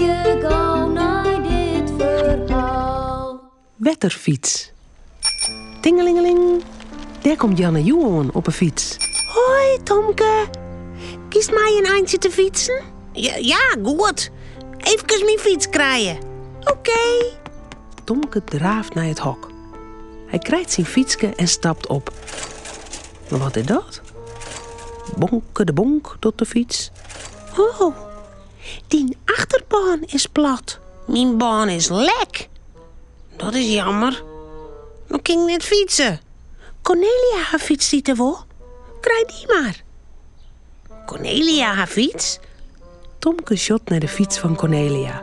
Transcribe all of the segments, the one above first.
Harkje gau nei dit ferhaal. Wetterfyts. Tingelingeling, dêr komt Janne Joe oan op 'e fyts. Hoi Tomke, giest mei in eintsje te fytsen? Ja, ja, goed. Efkes myn fyts krije. Oké. Tomke draaft nei it hok. Hy krijt syn fytske en stapt op. Mar wat is dat? Bonke de bonk docht de fyts. Oh, dyn achterbân is plat. Myn bân is lek. Dat is jammer. No kin ik net fytse. Cornelia har fyts stiet der wol. Krij dy mar. Cornelia har fyts? Tomke sjocht nei de fyts fan Cornelia.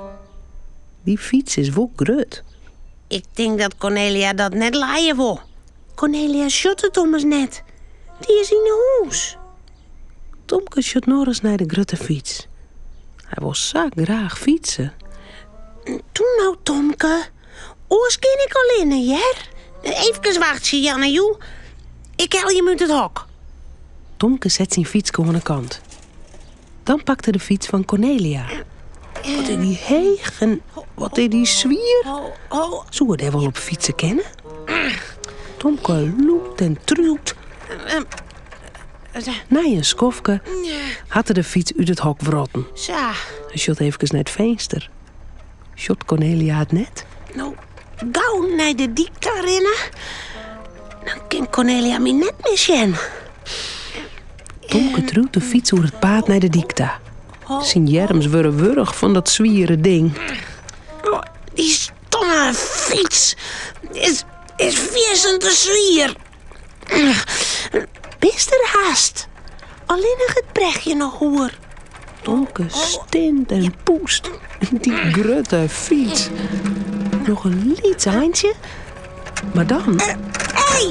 Dy fyts is wol grut. Ik tink dat Cornelia dat net lije wol. Cornelia sjocht it ommers net. Dy is yn 'e hûs. Tomke sjocht nochris nei de grutte fyts. Hy wol sa graach fytse. Toe no, Tomke. Oars kin ik allinne, hear. Efkes wachtsje, Janne Joe. Ik helje him út it hok. Tomke set syn fytske oan 'e kant. Dan pakt er de fyts fan Cornelia. Wat is dy heech en wat is dy swier. Soe er dêr wol op fytse kinne? Tomke lûkt en triuwt. Nei in skoftke hat er de fyts út it hok wrotten. Sa. Hy sjocht efkes nei it finster. Sjocht Cornelia it net? No, gau nei de dyk ta rinne. Dan kin Cornelia my net mear sjen. Tomke triuwt de fyts oer it paad nei de dyk ta. Syn earms wurde wurch fan dat swiere ding. Oh, dy stomme fyts is, is fierstente swier. Bist der hast. Allinnich it brechje noch oer. Tomke stint en pûst. Dy grutte fyts. Noch in lyts eintsje, mar dan... Hé, hey,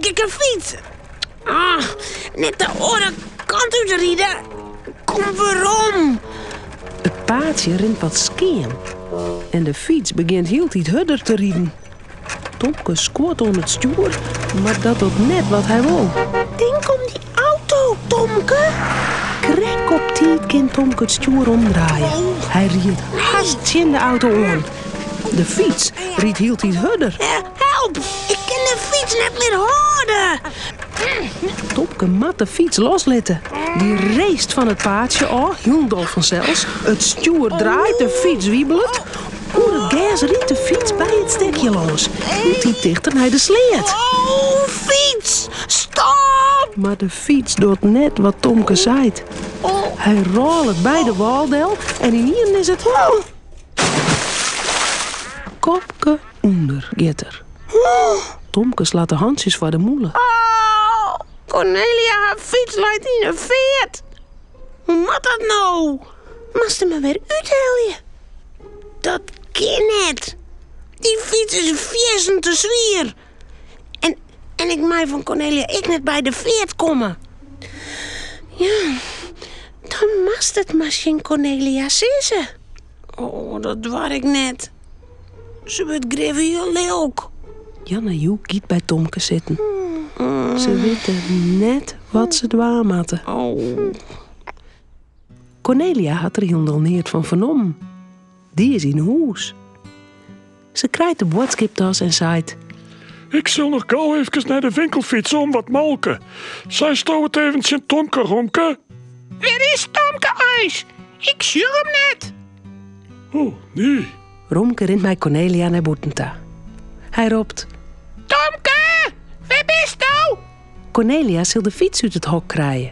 gekke fyts. Ah, net de oare kant út ride. Kom werom. It paadsje rint wat skean en de fyts begjint hieltyd hurder te riden. Tomke skuort oan it stjoer, mar dat docht net wat hy wol. Tink om dy auto, Tomke! Krekt op tiid kin Tomke it stjoer omdraaie. Hy riidt hast tsjin de auto oan. De fyts rydt hieltyd hurder. Help! Ik kin de fyts net mear hâlde! Tomke moat de fyts loslitte. Dy reest fan it paadsje ôf, hielendal fansels. It stjoer draait, de fyts wibelet. Oer it gers rydt de fyts by it stekje lâns, hieltyd tichter nei de sleat. Oh, fyts! Stop! Mar de fyts docht net wat Tomke seit. Hy rôlet by de wâl del en ynienen is it kopke ûnder giet er. Tomke slacht de hantsjes foar de mûle. Oh, Cornelia har fyts leit yn 'e feart. Hoe moat dat no? Moatst him der wer úthelje. Dat kin net. Dy fyts is fierstente swier. En, en ik mei fan Cornelia ek net by de feart komme. Ja, dan moatst it mar tsjin Cornelia sizze. Oh, dat doar ik net. Se wurdt grif hiel lilk. Janne Joe giet by Tomke sitten. Se witte net wat se dwaan moatte. Oh. Cornelia hat der hielendal neat fan fernommen. Dy is yn 'e hûs. Se krijt de boadskiptas en seit: Ik sil noch gau efkes nei de winkel fytse om wat molke. Seisto it even tsjin Tomke, Romke? Wêr is Tomke eins? Ik sjoch him net. Oh, nee. Romke rint mei Cornelia nei bûten ta. Hy ropt: Tomke, wêr bisto? Cornelia sil de fyts út it hok krije.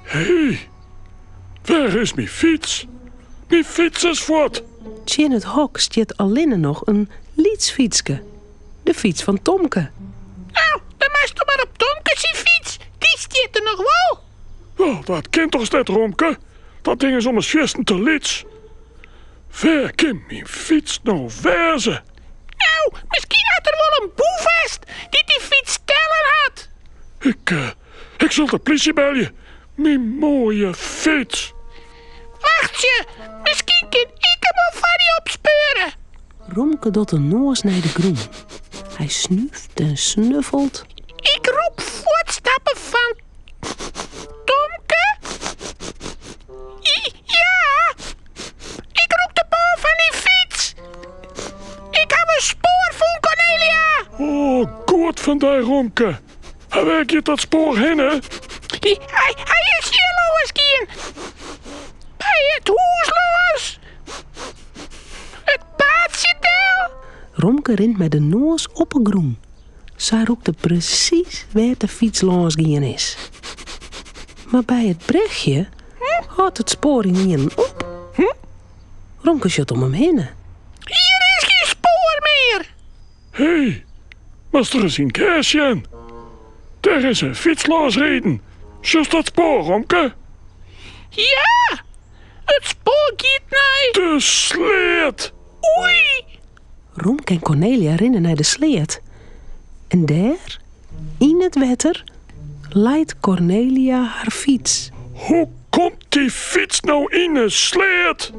Hé, wêr is myn fyts? Myn fyts is fuort. Tsjin it hok stiet allinne noch in lyts fytske, de fyts fan Tomke. No, dan moatsto mar op Tomke syn fyts. Dy stiet der noch wol. Oh, dat kin dochs net, Romke? Dat ding is ommers fierstente lyts. Wêr kin myn fyts no wêze? No, miskien hat der wol in boef west dy't dy fyts stellen hat. Ik, eh, ik sil de plysje belje. Myn moaie fyts. Wachtsje, miskien kin ik him wol foar dy opspeure. Romke docht de noas nei de grûn. Hy snúft en snuffelt. Ik rûk fuotstappen fan Tomke. Ja, ik rûk de boef. fan dy, Romke. En wêr giet dat spoar hinne? Hy, hy is hjir lâns gien. By it hûs lâns. It paadsje del. Romke rint mei de noas op 'e grûn. Sa rûkt er presys wêr't de fyts lâns gien is. Mar by it brechje hâldt it spoar ynienen op. Romke sjocht om him hinne. Hjir is gjin spoar mear! Hé, moatst ris yn 't gers sjen. Dêr is in fyts lâns riden. Sjochst dat spoar, Romke? Ja! It spoar giet nei. De sleat! Oei! Romke en Kornelia rinne nei de sleat. En dêr, yn it wetter, leit Kornelia har fyts. Hoe komt dy fyts no yn 'e sleat?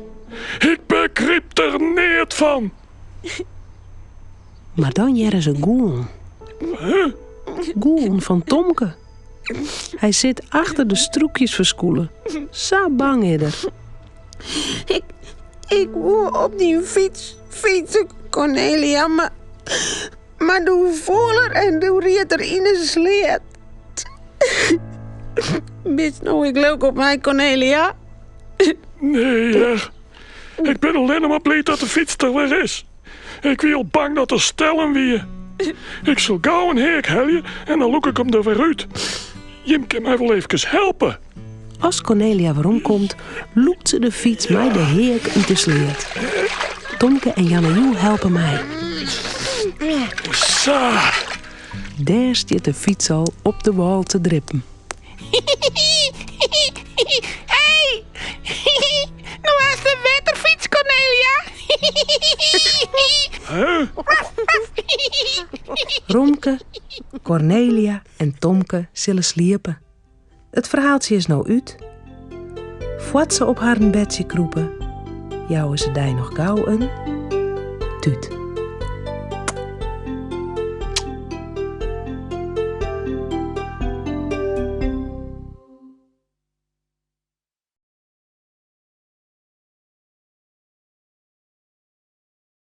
Ik begryp der neat fan. Mar dan hearre se gûlen. Gûlen fan Tomke. Hy sit achter de strûkjes ferskûle. Sa bang is er. Ik, ik woe op dyn fyts fytse, Kornelia, mar, mar doe foel er en doe ried er yn 'e sleat. Bist no ek lilk op my, Kornelia? Nee, hear. Ik bin allinne mar bliid dat de fyts der wer is. Ik wie al bang dat er stellen wie. Ik sil gau in heak helje en dan lûk ik him der wer út. Jim kin my wol eefkes helpe. As Kornelia weromkomt, lûkt se de fyts mei de heak út de sleat. Tomke en Jannejoe helpe mei. Sa! Dêr stiet de fyts al op de wâl te drippen. Hey! No hast de wetterfyts, Kornelia. Huh? Romke, Kornelia en Tomke sille sliepe. It ferhaaltsje is no út. Foar't se op harren bedsje krûpe, jouwe se dy noch gau in tút.